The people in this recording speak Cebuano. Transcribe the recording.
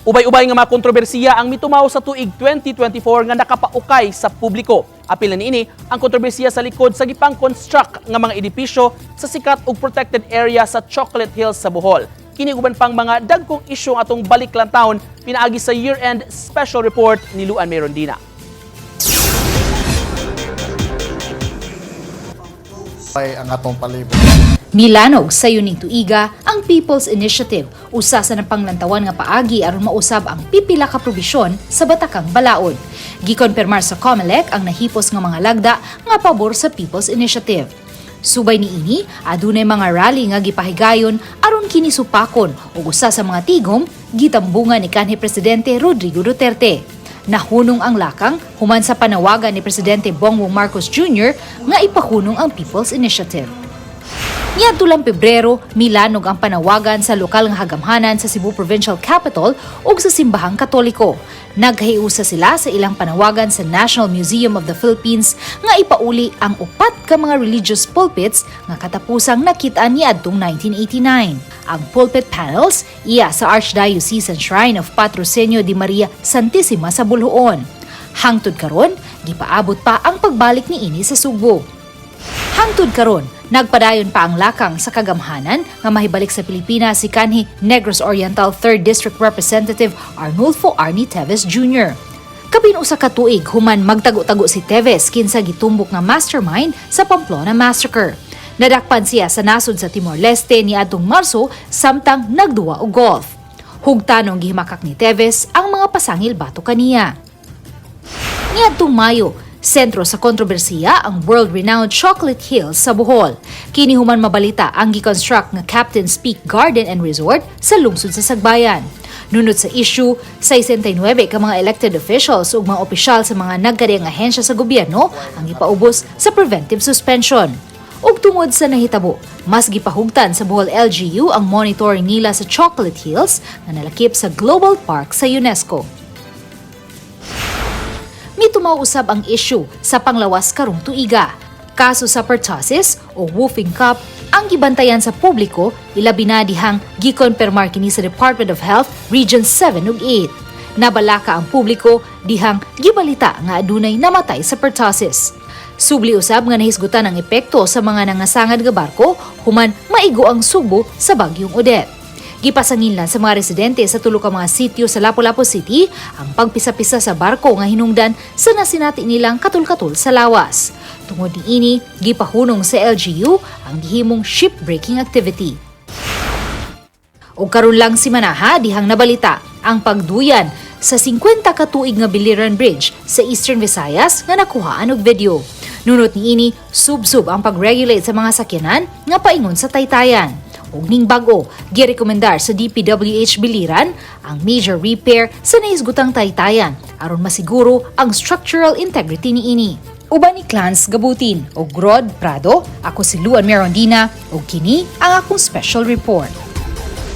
Ubay-ubay nga mga kontrobersiya ang mitumaw sa tuig 2024 nga nakapaukay sa publiko. Apil na niini ang kontrobersiya sa likod sa gipang-construct nga mga edipisyo sa sikat ug protected area sa Chocolate Hills sa Bohol. Kini uban pang mga dagkong isyu ang atong balik taon pinaagi sa year-end special report ni Luan Merondina. Ay ang atong palibot. Milanog sa ning tuiga ang People's Initiative, usa sa napanglantawan nga paagi aron mausab ang pipila ka probisyon sa Batakang Balaod. Gikonpirmar sa COMELEC ang nahipos nga mga lagda nga pabor sa People's Initiative. Subay niini, adunay mga rally nga gipahigayon aron kini supakon ug usa sa mga tigom gitambungan ni kanhi presidente Rodrigo Duterte. Nahunong ang lakang human sa panawagan ni Presidente Bongbong Marcos Jr. nga ipahunong ang People's Initiative. Niadto lang Pebrero, milanog ang panawagan sa lokal nga hagamhanan sa Cebu Provincial Capitol ug sa Simbahang Katoliko. Naghiusa sila sa ilang panawagan sa National Museum of the Philippines nga ipauli ang upat ka mga religious pulpits nga katapusang nakit-an niadtong 1989. Ang pulpit panels iya sa Archdiocesan Shrine of Patrocinio di Maria Santissima sa Boljoon. Hangtod karon, gipaabot pa ang pagbalik niini sa Sugbo. Hangtod karon, nagpadayon pa ang lakang sa kagamhanan nga mahibalik sa Pilipinas si kanhi Negros Oriental 3rd District Representative Arnulfo Arnie Teves Jr. Kapin usa ka tuig human magtago-tago si Teves kinsa gitumbok nga mastermind sa Pamplona Massacre. Nadakpan siya sa nasod sa Timor-Leste niadtong Marso samtang nagduwa og golf. Hugtanong gihimakak ni Teves ang mga pasangil batok kaniya. Niadtong Mayo, sentro sa kontrobersiya ang world-renowned Chocolate Hills sa Bohol. Kini human mabalita ang giconstruct nga Captain's Peak Garden and Resort sa lungsod sa Sagbayan. Nunot sa issue, 69 ka mga elected officials ug mga opisyal sa mga nagkadiyang ahensya sa gobyerno ang gipaubos sa preventive suspension. Ug tungod sa nahitabo, mas gipahugtan sa Bohol LGU ang monitoring nila sa Chocolate Hills nga nalakip sa Global Park sa UNESCO. Mitumaw usab ang issue sa panglawas karong tuiga. Kaso sa pertussis o whooping cough ang gibantayan sa publiko, ilabi na dihang gikonpermar kini sa Department of Health Region 7 ug 8. Nabalaka ang publiko dihang gibalita nga adunay namatay sa pertussis. Subli usab nga nahisgutan ang epekto sa mga nangasangad nga barko human maigo ang Sugbo sa bagyong Odette. Gipasanginlan sa mga residente sa tulo ka mga sitio sa Lapu-Lapu City ang pagpisa-pisa sa barko nga hinungdan sa nasinati nilang katul-katul sa lawas. Tungod niini, gipahunong sa LGU ang gihimong ship-breaking activity. Og karon lang si Manaha dihang nabalita ang pagduyan sa 50 ka tuig nga Biliran Bridge sa Eastern Visayas nga nakuhaan og video. Nunot niini, sub-sub ang pag-regulate sa mga sakyanan nga paingon sa Taytayan. Ug ning bag-o, girekomendar sa DPWH Biliran ang major repair sa nahisgutang taytayan aron masiguro ang structural integrity niini. Uban ni Clans Gabutin ug Rod Prado, ako si Luan Merondina ug kini ang akong special report.